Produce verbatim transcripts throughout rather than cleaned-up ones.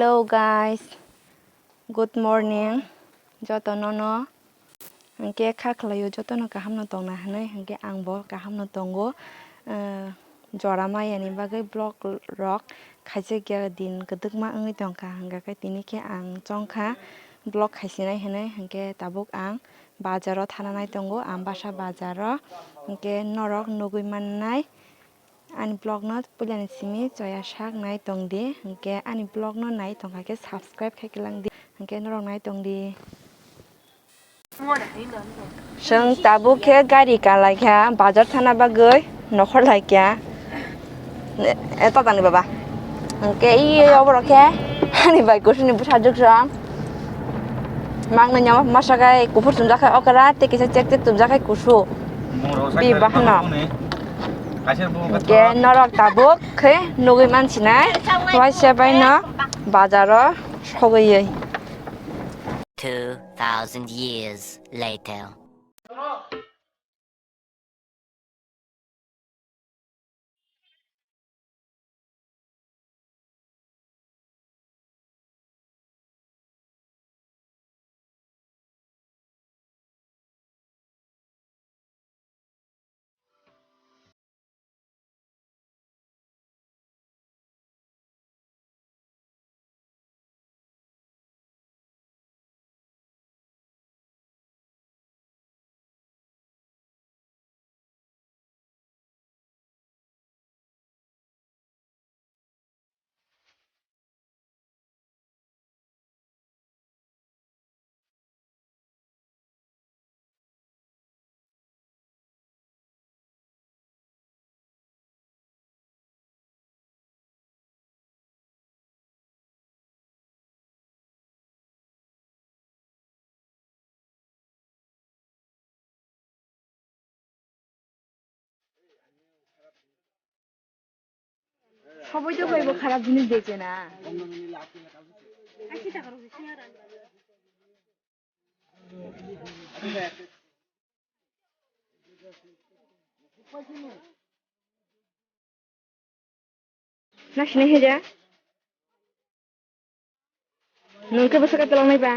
Hello guys, good morning. Joto nono hwnkhe kha khlaio, jotono kaham no tongna hinwi, hwnkhe ang bo kaham no tongo. Eh, jora maya ni bagwi vlog rok khaijak ya, din kwdwkma wngwi tongkha, hwnkhe tini khe ang chongkha vlog khaisinai hinwi, hwnkhe tabuk ang bazaro thana nai tongo, Ambasa bazaro, hwnkhe norok nugwi mannai. Ani vlog no puilani simi choya sak nai tong di, hwnkhe ani vlog no nai tongkha khe subscribe khai kwlang di, hwnkhe norok nai tong di. Chwng tabuk khe gari kalaikha bazar thana bagwi, nokhor laikha. E, tatani baba. Hwnkhe i oborok khe ani bai kusuni bwsajwk rok. Mangno nyama masa gai kuphur chumjak khai okra, tei kisa chek chek chumjak khai kusu. Bi bahano. Hwnkhe norok tabuk khe nugwi mansinai, waisa baino bazaro sogwi. Two thousand years later. সবাই তো কইব খারাপ জিনিস বেচে না। Na sini heja. Nungke bwswk katlok nai ba.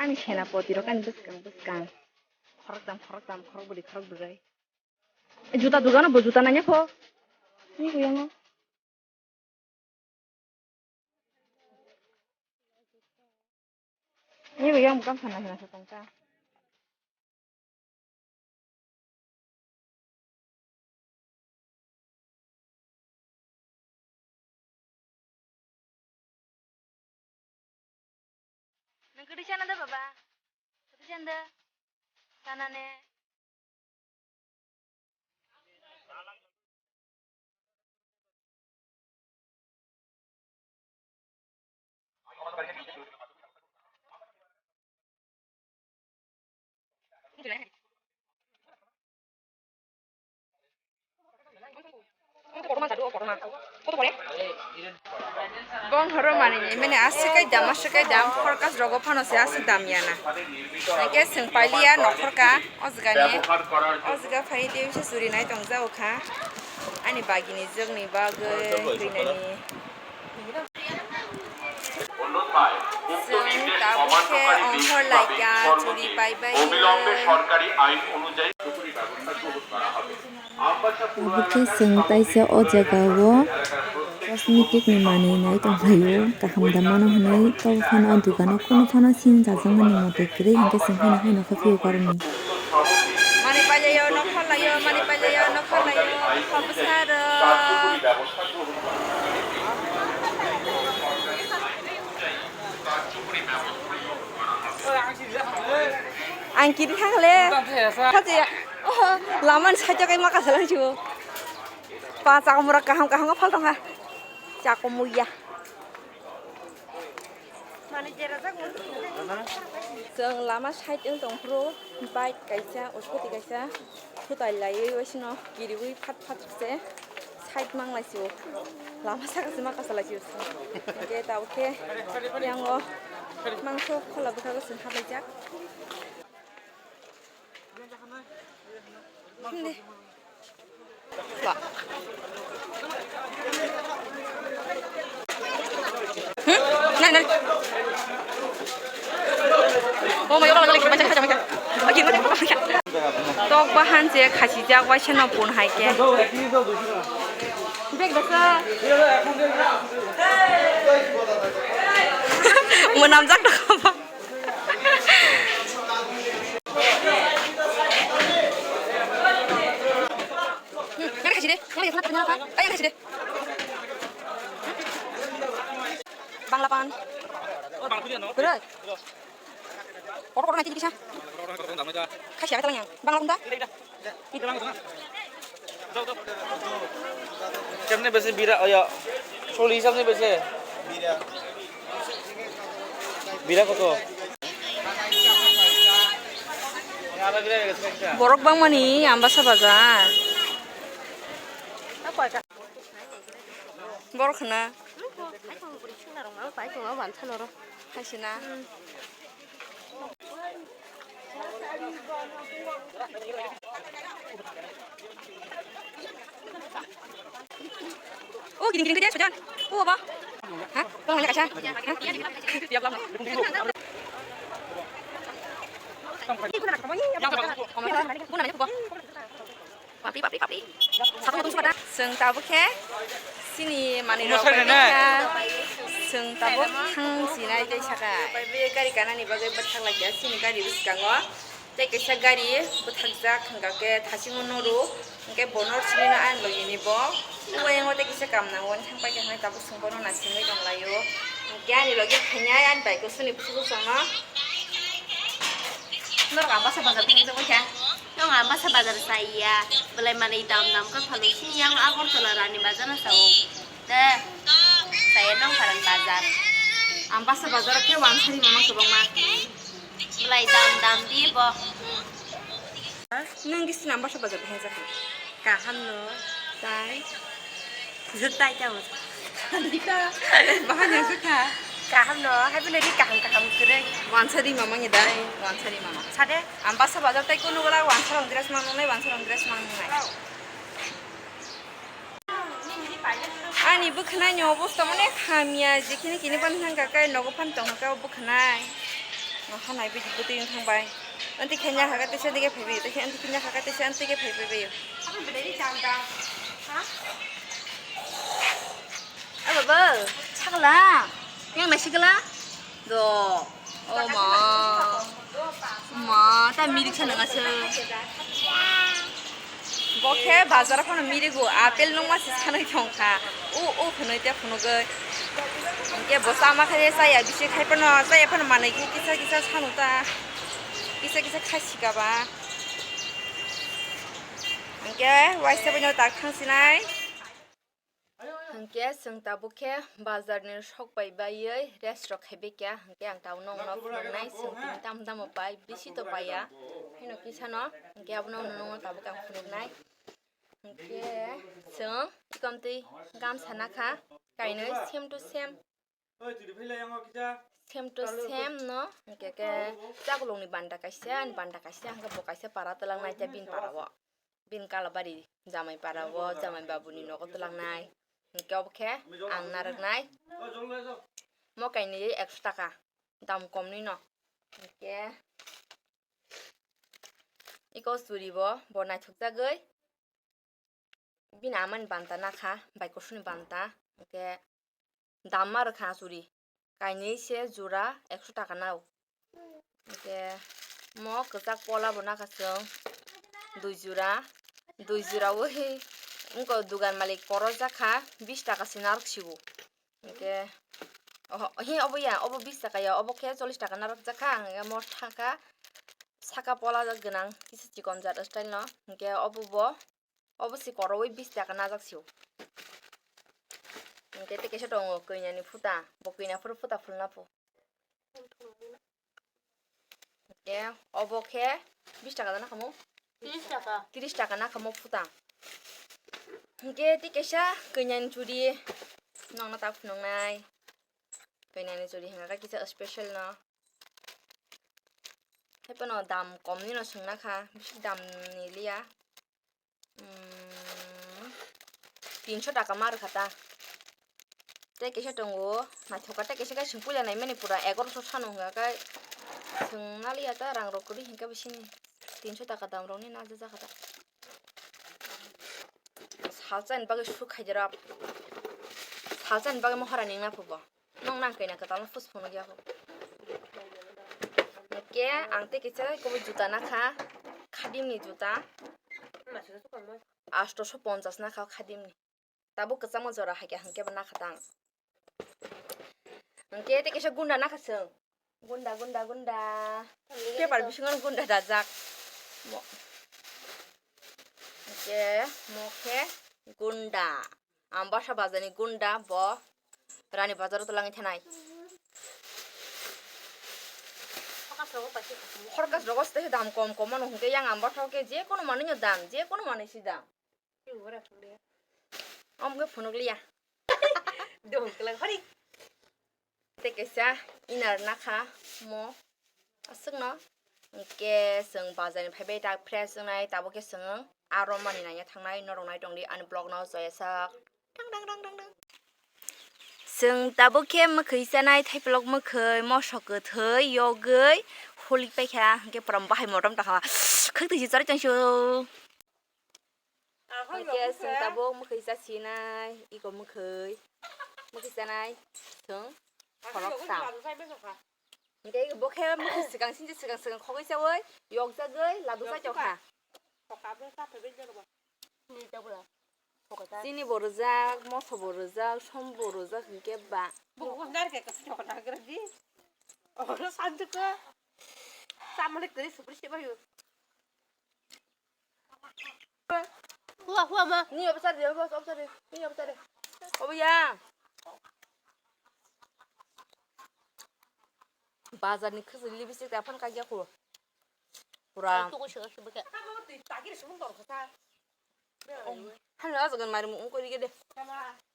Ani senapoti rok ani bwskang bwskang. Khorokdam khorokdam khorokbwrwi khorokbwrwi. Juta dugano bo juta nanya pho. Ni kuyang o. Ni kuyang bwkang sana sana sa tongka. Nang kwtwi chana da baba? Kwtwi chana da? Chana ne? Bong horo mani ni mene aswk kai dam, aswk kai dam, forecast rogo phano se aswk dam ya na. Hingke chwng pailiya nokhorka o jaga ni, o jaga phai tei se churi nai tong jago kha ani bagini jwk ni bagwi thwinani. Chwng tabuk khe ongkhor laikha churi paibai. Tabuk khe chwng taisa o jaga o Cosmetic ni manwi nai tongphaio, kaham da mano hwnwi, tobo phano o dukano kunu phano sini chajakmani mote kwrwi hinkhe chwng haino haino khe phio karwi. Mani pailaio, nokha laio, mani pailaio, nokha laio, kha bwsarok. Ang kiri thang le. Khachi, oh, lamani side o kai ma kasalang chu. Pa chakamura kaham kaham phal tongkha. Chakumuya. Chwng lama side wng tongphuru bike kaisa, scooty kaisa thutai laiwi waisino kiriwi phat phat se side mang laisio. Lama saka se ma kasa laisio. Hingke tabuk khe yango mangso khola bwkhago chwng haplaijak. Hindi. Hmm? Nai, nai. Oh, my God, lagi baca, baca, baca. Lagi, lagi, lagi. Tok bahan je khasi jak waisa no pun hai ke. Bek dasa. Menamjak dong. Yang kasih deh, yang kasih deh, yang kasih deh. Bangla pan. Berai. Kotor kotor nanti bisa. Kasih apa yang? Bangla kunda. Kemne bese bira, oya, soli hisab ne bese. Bira koto? Borok bangmani Ambasa bazar. Borok khna. Haisina. O gini gini dia sojan. O ba. Ha? Kau hanya kaca. Ha? Tiap lama. Yang mana? Mana? Papri, papri, papri. Satu motor suka dah. Seng tabuk khe. Sini mani rok bai kha. Seng tabuk thang sinai tei saka. Bai bai gari kanani bagwi bwthak lai kha sini gari bwskango. Tei kaisa gari bwthakjak hwnkha khe thasingo noro, hwnkhe bono simi no ani logi ni bo. Uayango tei kisa kam nango, ani thang pai khe hwnwi tabuk sung bono naisingwi tong laio. Hwnkhe ani logi phainai ani bike o soni bwswk bwswk no. Norok Ambasa bazar thangwi tongwi kha. Nwng Ambasa bazar chaya, belai manwi dam dam kha phano sini yang Agartala Rani Bazar no sao. De, chaya nwng Pharan Bazar. Ambasa bazar khe wansari mama kwbangma. Belai dam dam di bo. Nwng di sini Ambasa bazar bahai jakha. Kaham no. Tai. Jutai ta mo. Bahai no jakha. Kaham no. Hai bini di kaham kaham kwrwi. Wansari mama ni dai. Wansari mama. Sade. Ambasa bazar tai kunu wala wansarong dress mang nai, wansarong dress mang nai. Ani bwkhwnai ni obosta mane hamya, jekhene kini pan thang kha kai nogo pan tong kha o bwkhwnai. Noha nai bidi bwtwi wng thang bai. Anti khenya kha kate se dige phaibi, te anti khenya kha kate se anti ge phaibi. Abo bo, sakala, yang nai sikala. Do. Oh ma. Ma, ta mirik sana ngasa. Bo khe bazar phano mirigo, apple nungma se sanai thong kha. U, u phunui te phunugwi. Hingke bo sama khe chaya bisi khai phano, chaya phano manwi khe kisa kisa sanu ta. Kisa kisa khai sika ba. Hingke waisa bai no tak thang sinai. Hwnkhe chwng tabuk khe bazar ni sok bai baiwi rest rok khai bai kha, hwnkhe ang tabuk nokno phunuknai, chwng tini tamo tamo pai, bisi to paiya, haino kisa no, hwnkhe abono nokno tabuk ang phunuknai. Hwnkhe chwng chikomtwi gamsa nakha, kainwi same to same, same to same no, hwnkhe khe chakulung ni banda kaisa, ani banda kaisa, hwnkhe bo kaisa para twlangnai tei bini para o. Bini Kalabari Jamaipara o Jamai Babuni nogo twlangnai. Hwnkhe obo khe ang narwknai. Mo kainwi ekso taka dam komnwi no. Hwnkhe iko churi bo, bo naithokjagwi bini amani banta nakha, bai kusuni banta. Hwnkhe dam ma rwkha churi. Kainwi se jura ekso taka nao. Hwnkhe mo kwchak pola bo nakha chwng dui jura. Dui jura o hi wngkha dugan malik korojak kha bis taka se narwk sio. Hwnkhe oho, hi obo ya, obo bis taka ya, obo khe chollish taka narwk jak kha. Hwnkhe mo thangkha saka pola gwnang kisa chikon jat style no. Hwnkhe obo bo Obo se koroi bis taka najak sio. Hwnkhe tei kaisa tongo kanya ni phuta, bo kanya phuru phuta phulna pho. Hwnkhe obo khe bis taka dana khamu? Tris taka. Tris taka na khamu phuta. Hwnkhe tei kaisa kanya ni churi nongna ta phunuknai. Kanya ni churi hwnkha khe kisa special no. Haiphano dam kom ni no swngna kha, bisi dam ni liya. Hmm, tinso taka ma rwkha ta. Tei kaisa tongo, naithoka tei kaisa khe swng puila naimani pura egaroso sano hwnka khe swng naliya ta rang rok kwrwi hwnkhe bisini tinso taka dam rokni najajak kha ta. Salsa ni bagwi suk khaijak rok. Salsa ni bagwi mohora ningna phubo. Nong nang kaina kwtal no phus phunuk ya kho. Hwnkhe ang tei kisa kobo juta nakha, khadim ni juta. Astoso ponchas nakha khadim ni. Tabuk kwchangma jora hai khe hwnkhe bo nakha tang. Hwnkhe tei kisa gunda nakha chwng. Gunda, gunda, gunda. Paper bisingo gunda dajak. Mo. Hwnkhe mo khe gunda. Ang basa bazar ni gunda bo Rani bazar o twlangwi thanai. Horkas rogo se dam kom kom mano hwnkhe yang ang basa o khe je kono manwi no dam, je kono manwi si dam. Omo khe phunuk liya. Dong kwlwng hori. Tei kaisa inner nakha mo aswkno. Hwnkhe chwng bazar ni phaibai ta fresh wngnai, tabuk khe chwng a romani naina thangnai, norok nai tongdi ani vlog no joya sak. Dang, dang, dang, dang, dang. Chwng tabuk khe mwkhwi chanai, thaiplok mwkhwi, moso kwthwi, yogwi, holik paikha, hwnkhe pura bahai motom tongkha. Khwtwi se chari tongsu. Hwnkhe chwng tabuk mwkhwi chasinai, iko mwkhwi. Mwkhwi chanai, chwng khoroksa. Hwnkhe bo khe mwkhwi swkang sinchi swkang swkang khogwi chawi, yokjagwi, ladu chaitokha. Chini bo rwjak, moso bo rwjak, som bo rwjak hwnkhe ba. Hua, hua, ma. Ni obo sari, obo sari, ni obo sari. Obo ya. Bazar ni khwchwlwi bisik ta phano kagya kho. Pura. Ang tuku sika sibike. Hano ajagan mari mung kori gede.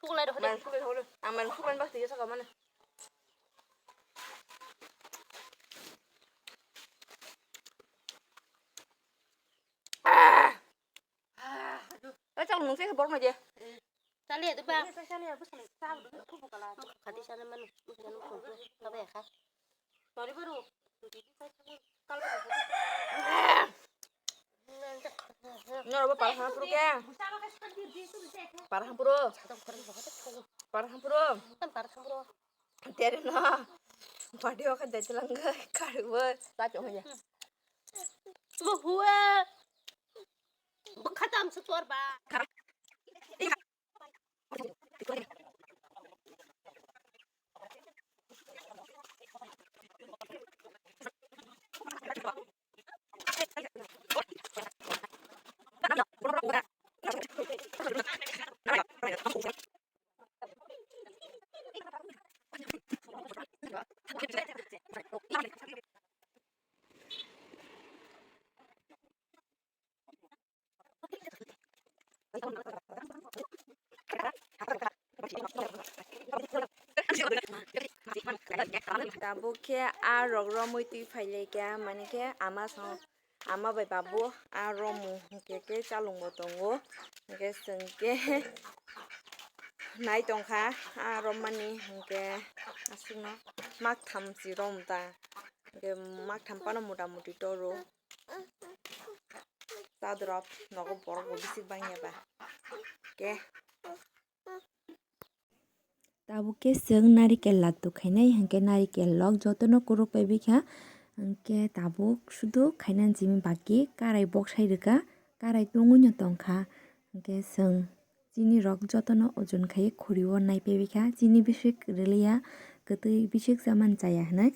Tukulai rokho de. Mari tukulai rokho de. Ang mari tukulai bak tiga saka mana. Ah. Ah, aduh. Eh, cak nung sih borok na je. Chale de ba. Khati sana manu. Manu khon. Tabe kha. Sorry baru. Noro bo para hampuru ke. Para hampuru. Para hampuru. Para hampuru. Tere no. Badi oka dai telang gai kari bo. Laki oka ya. Bo hua. Bo khatam se tor ba. Tabuk khe a rok romwi twi phai lai kha, mani khe ama song, ama bai babu a romu hwnkhe khe chalung bo tongo, hwnkhe chwng khe nai tong kha a romani, hwnkhe aswkno mak tham si rom ta, hwnkhe mak tham phano mota moti toro. Chadorok nogo borok bo bisik bangya ba. Ke. Tabuk khe chwng narikel laddu khainai, hinkhe narikel rok jotono kuruk paibikha, hinkhe tabuk sudu khainani simi baki karai boksai rwkha, karai tungwi no tongkha, hinkhe chwng chini rok jotono ojon khai khuri o nai paibikha, chini bisik rwliya, kwtwi bisik chamani chaya hinwi,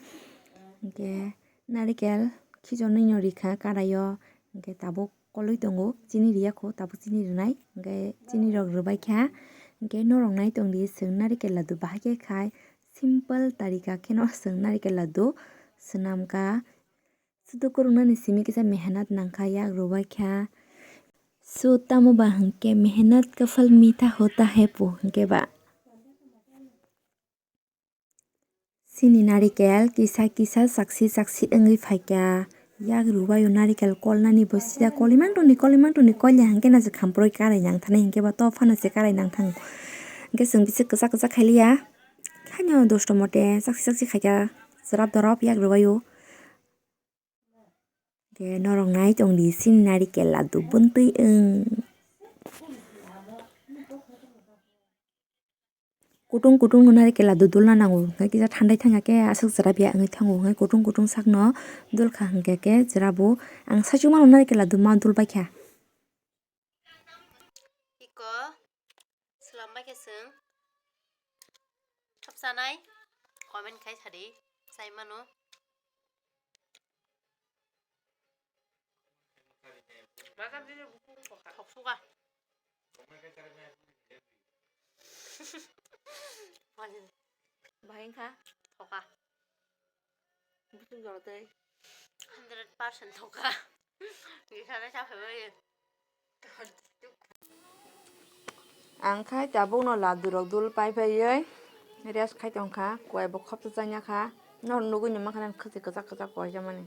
hinkhe narikel khichonwi no rikha karai o, hinkhe tabuk kolwi tongo, chini riya kho, tabuk chini rwnai, hinkhe chini rok rwbaikha, hinkhe norok nai tongdi chwng narikel laddu bahai khe khai, simple tarika kheno chwng narikel laddu swnamkha, sudu kwrwngnani simi kisa mehenat nangkha, yak rwbaikha, so tamo ba hinkhe mehenat ka phal mitha hota hai po hinkhe ba. Chini narikel kisa kisa saksi saksi wngwi phaikha. Yak rwbaio narikel kolnani bo sida kolimang tongni kolimang tongni kolya hinkhe no se khamproi karai nangthani hinkhe ba to phano se karai nangthango. Hinkhe chwng bisi kwchak kwchak khailiya. Haino dosto mote saksi saksi khaikha chwrap dorop yak rwbaio. Hinkhe norok nai tongdi chini narikel laddu buntwi wng. Kutung kutung no narikel laddu dulna nango, hinkhe kisa thandai thangya khe aswk chwrap ya wngwi thango, hinkhe kutung kutung sakno dulkha hinkhe khe chwrabo. Ang saichung mano narikel laddu ma dulbaikha. Iko swlambaikhe chwng thopsanai comment khai sadi chai mano. Thoksuka. Bahai wngkha. Thoka. Bwswk jora tei. Hundred percent thoka. Bisana saphaibai. Ang khai tabukno laddu rok dul pai paiwi rest khai tongkha, kuai bo khopsa chanya kha, norok nugui ni mankha nang khwchai kwchak kwchak kuai chamani.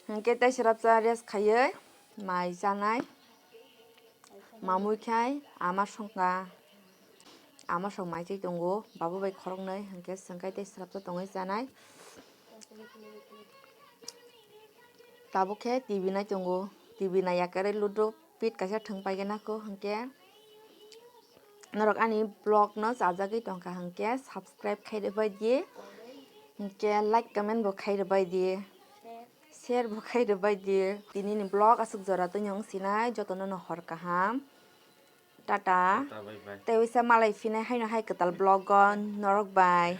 Hinkhe tei swrapsa rest khaiwi mai chanai, mamui khai ama songkha, ama song mai chai tongo, babu bai khoroknwi hinkhe chwng khai tei swrapsa tongwi chanai. Tabuk khe T V nai tongo, T V nai ya kwrwi ludo pit kaisa thwng paigwi nako hinkhe norok ani vlog no chajagwi tongkha hinkhe subscribe khai rwbai di, hinkhe like comment bo khai rwbai di, share bo khai rwbai di. Tini ni vlog aswk jora tongwi sinai jotono no hor kaham. Tata. Tata, bye bye. Tei uisa malai phinai haino hai kwtal vlog o norok bai.